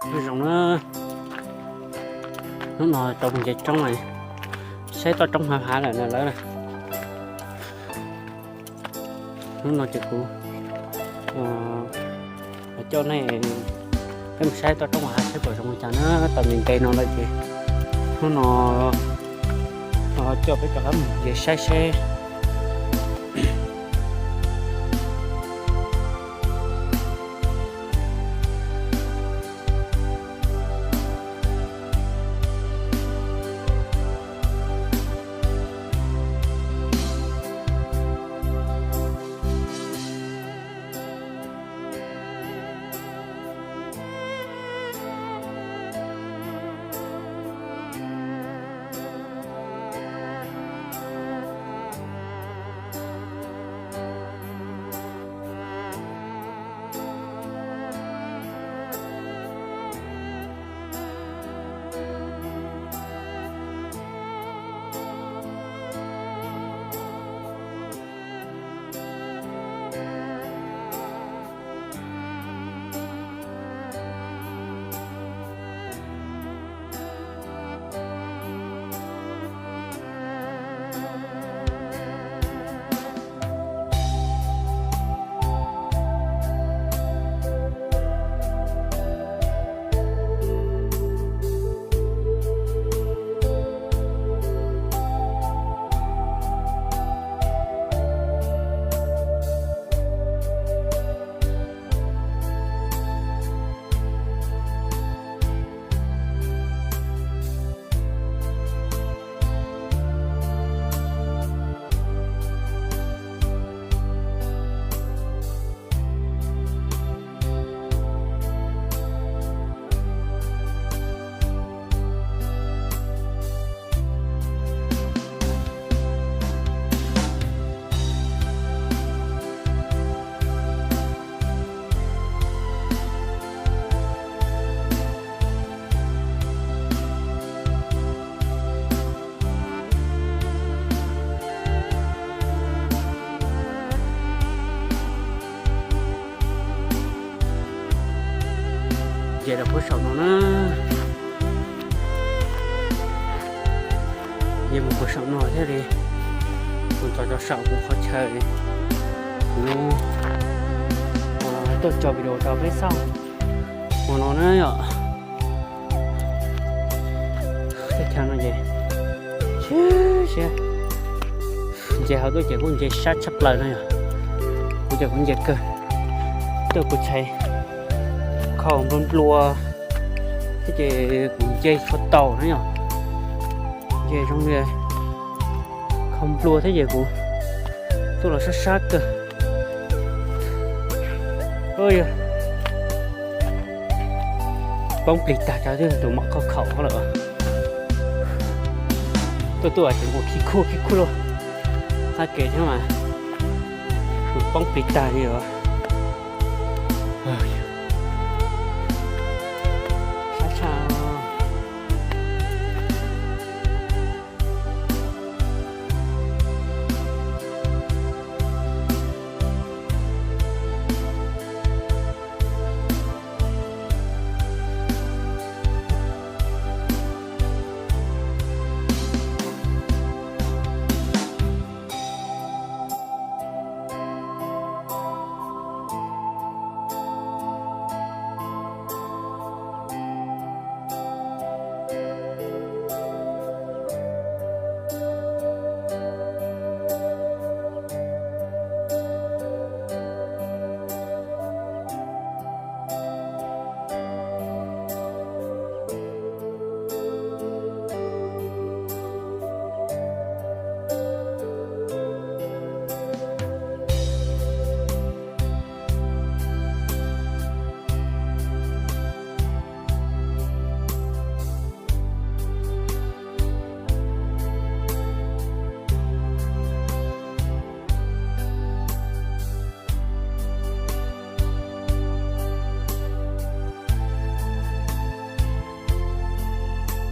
Nyob zoo na, hnub no rau mus nce roob, saib toj roob hav hav lawm na lawv. Hnub no ces kuv coj nej peb mus saib toj roob hav hav saib puas zoo li cas na. Tau ntev ntev no lawm ces hnub no coj peb rov qab mus nce saib seb. Ces rau puag saum no na, ces mus puag saum no thiaj li mus txog rau saum kuv qhov chaw kuv tuaj tso video rau peb xauj hmo no na yom. Teb chaws no ces siab siab, nce hauv tuaj ces kuj nce sab tshaj plaws no yom. Kuv ces kuv nce kawg, tuaj kuv tshais kho nplua nplua thiab ces kuv nce tshua tau na yom. Nce zoo li kho nplua thiab ces kuv tuaj los sab sab kawg. Poob plig tag, cov twb tus mom kho khaum lawm. Tuaj tuaj ces mus khi khuj khi khuj luaj, qab kev thiab mas poob plig tag li os.